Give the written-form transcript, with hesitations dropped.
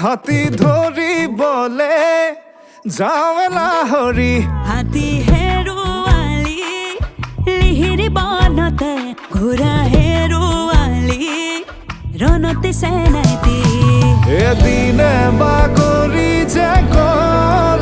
হাতী ধৰিবলে যাওঁ লাহৰি। হাতী হেৰুৱালি লিহিৰি বনতে, ঘোঁৰা হেৰুৱালি ৰণতে সেনাইতি। এদিনে বাগৰি যে গ'ল।